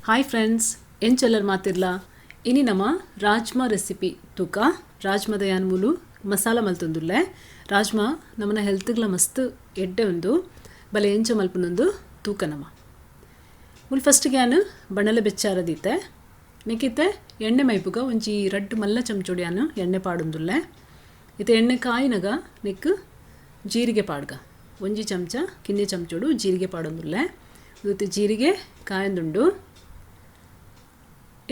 Hi friends, ಎಂಚೆಲ್ಲರ್ ಮಾತಿರ್ಲ ಇನಿ ನಮ rajma recipe ತೂಕ. ರಾಜ್ಮಾದ ಯಾನ್ ಮೂಲು ಮಸಾಲ ಮಲ್ತೊಂದುಲ್ಲೆ. ರಾಜ್ಮಾ ನಮನ ಹೆಲ್ತ್ಗ್ಲ ಮಸ್ತ್ ಎಡ್ಡೆ ಉಂದು. ಬಲೆ ಎಂಚ ಮಲ್ಪುನೊಂದು ತೂಕ ನಮ. ಮೂಲು ಫಸ್ಟ್ಗೆ ಯಾನ್ ಬಣಲೆ ಬೆಚ್ಚಾರ ದೀತೆ. ನೆಕ್ಕಿತ್ತೆ ಎಣ್ಣೆ ಮೈಪುಗ ಒಂಜಿ ರಡ್ಡ್ ಮಲ್ಲ ಚಮಚೊಡು ಯಾನ್ ಎಣ್ಣೆ ಪಾಡೊಂದುಲ್ಲೆ. ಇತ್ತೆ ಎಣ್ಣೆ ಕಾಯಿನಗ ನೆಕ್ಕ್ ಜೀರಿಗೆ ಪಾಡ್ಗ. ಒಂಜಿ ಚಮಚ ಕಿನ್ಯ ಚಮಚೊಡು ಜೀರಿಗೆ ಪಾಡೊಂದುಲ್ಲೆ. ಇತ್ತೆ ಜೀರಿಗೆ ಕಾಯೊಂದುಂಡು.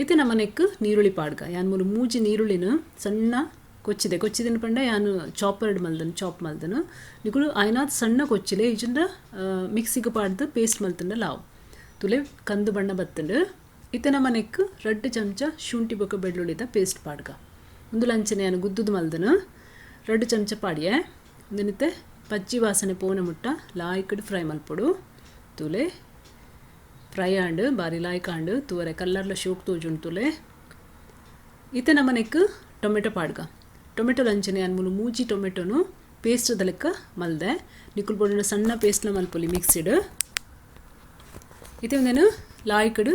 ಇತ್ತೆ ನಮ್ಮ ನೆಕ್ಕ್ ನೀರುಳ್ಳಿ ಪಾಡ್ಗ. ಯಾನ್ ಮೂಲು ಮೂಜಿ ನೀರುಳ್ಳಿನ ಸಣ್ಣ ಕೊಚ್ಚಿದೆ. ಕೊಚ್ಚಿದಿನ ಪಂಡ ಯಾನ್ ಚಾಪರ್ಡ್ ಮಲ್ದನು, ಚಾಪ್ ಮಲ್ದನು. ನಿಕುಲು ಆಯ್ನಾತ್ ಸಣ್ಣ ಕೊಚ್ಚಿಲೆ ಇಜಿಂಡ ಮಿಕ್ಸಿಗೆ ಪಾಡ್ದು ಪೇಸ್ಟ್ ಮಲ್ತಂಡ ಲಾವ್. ತುಲೆ ಕಂದು ಬಣ್ಣ ಬತ್ತುಂಡು. ಇತ್ತೆ ನಮ್ಮ ನೆಕ್ಕ್ 2 ಚಮಚ ಶುಂಠಿ ಬೊಕ್ಕ ಬೆಳ್ಳುಳ್ಳಿದ ಪೇಸ್ಟ್ ಪಾಡ್ಗ. ಉಂದು ಲಂಚನೆ ಯಾನ್ ಗುದ್ದುದು ಮಲ್ದನು. 2 ಚಮಚ ಪಾಡಿಯೆ. ಉಂದೆನಿತ್ತೆ ಪಚ್ಚಿ ವಾಸನೆ ಪೋನ ಮುಟ್ಟ ಲಾಯ್ಕಡ್ ಫ್ರೈ ಮಲ್ಪೊಡು. ತುಲೆ ಫ್ರೈ ಆಂಡ್ ಬಾರಿ ಲಾಯ್ಕ್ ಆಂಡ್. ತೂವರೆ ಕಲ್ಲರ್ಲ ಶೋಕ್ ತೋಜುಂಡು ತುಲೆ. ಇತ್ತೆ ನಮ್ಮ ನೆಕ್ಕ್ ಟೊಮೆಟೊ ಪಾಡ್ಗ. ಟೊಮೆಟೊ ಲಂಚನೆ ಯಾನ್ ಮೂಲು ಮೂಜಿ ಟೊಮೆಟೊನು ಪೇಸ್ಟ್ ದ ಲೆಕ್ಕ ಮಲ್ದೆ. ನಿಕುಲು ಬೋಡಂಡ ಸಣ್ಣ ಪೇಸ್ಟ್ಲ ಮಲ್ಪೊಲಿ ಮಿಕ್ಸಿಡ್. ಇತ್ತೆ ಉಂದೆನ್ ಲಾಯ್ಕಡ್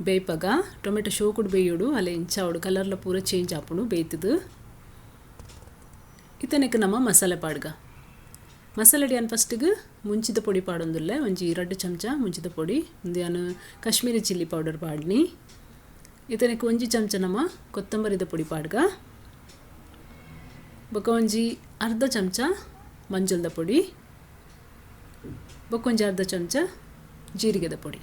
ಬೇಯ್ಪಗ. ಟೊಮೆಟೊ ಶೋಕುಡು ಬೇಯೋಡು, ಅಲೆ ಇಂಚಾವಡು ಕಲರ್ಲ ಪೂರ ಚೇಂಜ್ ಆಪುಂಡು ಬೇಯ್ತದು. ಇತ್ತೆ ನೆಕ್ಕ್ ನಮ್ಮ ಮಸಾಲೆ ಪಾಡ್ಗ. ಮಸಾಲೆ ಯಾನ್ ಫಸ್ಟ್ಗೆ ಮುಂಚಿದ ಪೊಡಿ ಪಾಡೊಂದುಲ್ಲೆ. ಒಂಜಿ 2 ಚಮಚ ಮುಂಚಿದ ಪೊಡಿ. ಉಂದು ಯಾನ್ ಕಾಶ್ಮೀರಿ ಚಿಲ್ಲಿ ಪೌಡರ್ ಪಾಡ್ನಿ. ಇತ್ತೆ ನೆಕ್ಕ್ ಒಂಜಿ ಚಮಚ ನಮ್ಮ ಕೊತ್ತಂಬರಿದ ಪೊಡಿ ಪಾಡ್ಗ. ಬೊಕ್ಕ ಒಂಜಿ ಅರ್ಧ ಚಮಚ ಮಂಜಲ್ದ ಪೊಡಿ. ಬೊಕ್ಕ ಒಂಜಿ ಅರ್ಧ ಚಮಚ ಜೀರಿಗೆದ ಪೊಡಿ.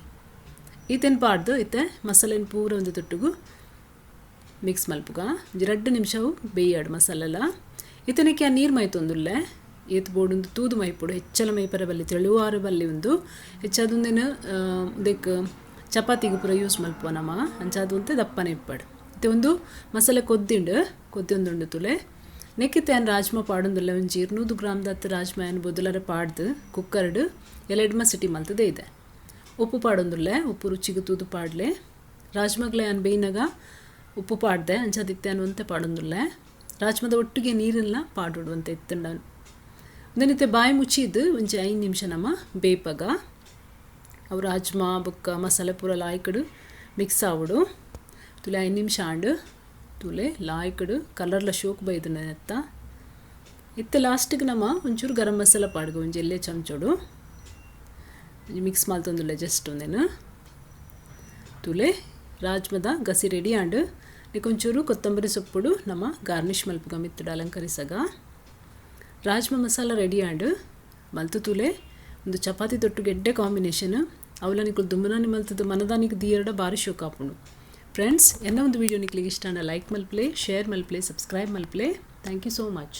ಈತೆನ್ ಪಾಡ್ದು ಇತ್ತೆ ಮಸಾಲೆನ್ ಪೂರ ಒಂದು ತೊಟ್ಟುಗು ಮಿಕ್ಸ್ ಮಲ್ಪುಗ. ಒಂಜಿ 2 ನಿಮಿಷವು ಬೇಯಾಡು ಮಸಾಲೆಲ. ಇತ್ತನೆಕ್ಕೆ ಆ ನೀರು ಮೈತೊಂದುಲ್ಲೆ. ಏತ್ ಬೋಡುಂದು ತೂದು ಮೈಪೊಡು. ಹೆಚ್ಚಲ ಮೈಪರ ಬಲ್ಲಿ, ತೆಳುವಾರು ಬಲ್ಲಿ ಉಂದು. ಹೆಚ್ಚಾದುಂದೆನ್ ಉಂದೆಕ್ ಚಪಾತಿಗೆ ಪೂರ ಯೂಸ್ ಮಲ್ಪುವ ನಮ. ಅಂಚಾದ್ ಒಂತೆ ದಪ್ಪನೆ ಇಪ್ಪಡು. ಇತ್ತೆ ಒಂದು ಮಸಾಲೆ ಕೊದ್ದಿಂಡು, ಕೊದ್ದಿಂದುಂಡು ತುಲೆ. ನೆಕ್ಕಿತ್ತೆ ಯಾನ್ ರಾಜ್ಮಾ ಪಾಡೊಂದುಲ್ಲೆ. ಒಂಜಿ 200 ಗ್ರಾಮ್ ದತ್ತು ರಾಜ್ಮಾ ಯಾನ್ ಬೊದಲರೆ ಪಾಡ್ದು ಕುಕ್ಕರ್ಡ್ ಎಲೆಡ್ಮ ಸಿಟಿ ಮಲ್ತದೆ ಇದೆ. ಉಪ್ಪು ಪಾಡೊಂದುಲ್ಲೆ. ಉಪ್ಪು ರುಚಿಗೆ ತೂದು ಪಾಡ್ಲೆ. ರಾಜ್ಮಾಗ್ಲ ಯಾನ್ ಬೇಯ್ನಗ ಉಪ್ಪು ಪಾಡ್ದೆ. ಅಂಚಾದಿತ್ತೆ ಯಾನ್ ಒಂತೆ ಪಾಡೊಂದುಲ್ಲೆ. ರಾಜ್ಮಾದ ಒಟ್ಟಿಗೆ ನೀರೆಲ್ಲ ಪಾಡೋಡು ಅಂತ ಇತ್ತುಂಡ. ಉಂದೆನಿತ್ತೆ ಬಾಯಿ ಮುಚ್ಚಿದ್ದು ಒಂಜಿ 5 ನಿಮಿಷ ನಮ್ಮ ಬೇಯ್ಪಗ. ಅವು ರಾಜ್ಮಾ ಬೊಕ್ಕ ಮಸಾಲೆ ಪೂರ ಲಾಯ್ಕಡು ಮಿಕ್ಸ್ ಆವಡು. ತುಲೆ 5 ನಿಮಿಷ ಆಂಡು. ತುಲೆ ಲಾಯ್ಕಡು ಕಲರ್ಲ ಶೋಕ್ ಬೈದು ನೆತ್ತ. ಇತ್ತೆ ಲಾಸ್ಟಿಗೆ ನಮ್ಮ ಒಂಚೂರು ಗರಂ ಮಸಾಲ ಪಾಡ್ಗ. ಒಂಜಿ ಎಲ್ಲೆ ಚಮಚೋಡು ಮಿಕ್ಸ್ ಮಲ್ತೊಂದುಲ್ಲೆ ಜಸ್ಟ್ ಒಂದೇನು. ತುಲೆ ರಾಜ್ಮದ ಗಸಿ ರೆಡಿ ಆಂಡು. ಒಂಚೂರು ಕೊತ್ತಂಬರಿ ಸೊಪ್ಪುಡು ನಮ್ಮ ಗಾರ್ನಿಷ್ ಮಲ್ಪುಗ ಮಿತ್ತುಡು ಅಲಂಕರಿಸಗ. ರಾಜ್ಮಾ ಮಸಾಲ ರೆಡಿ ಆಂಡು. ಮಲ್ತು ತುಲೆ. ಒಂದು ಚಪಾತಿ ತೊಟ್ಟು ಗೆಡ್ಡೆ ಕಾಂಬಿನೇಷನ್. ಅವಲ ನಿಕುಲು ದುಮ್ಮನಾನಿ ಮಲ್ತದ್ದು ಮನದಾನಿಗೆ ದಿಯರಡ ಬಾರಿ ಶೋಕ್ ಆಪುಂಡು. ಫ್ರೆಂಡ್ಸ್, ಎನ್ನ ಒಂದು ವೀಡಿಯೋ ನಿಕ್ಲಿಗೆ ಇಷ್ಟ ಲೈಕ್ ಮಲ್ಪ್ಲೆ, ಶೇರ್ ಮಲ್ಪ್ಲೆ, ಸಬ್ಸ್ಕ್ರೈಬ್ ಮಲ್ಪ್ಲೆ. Thank you so much.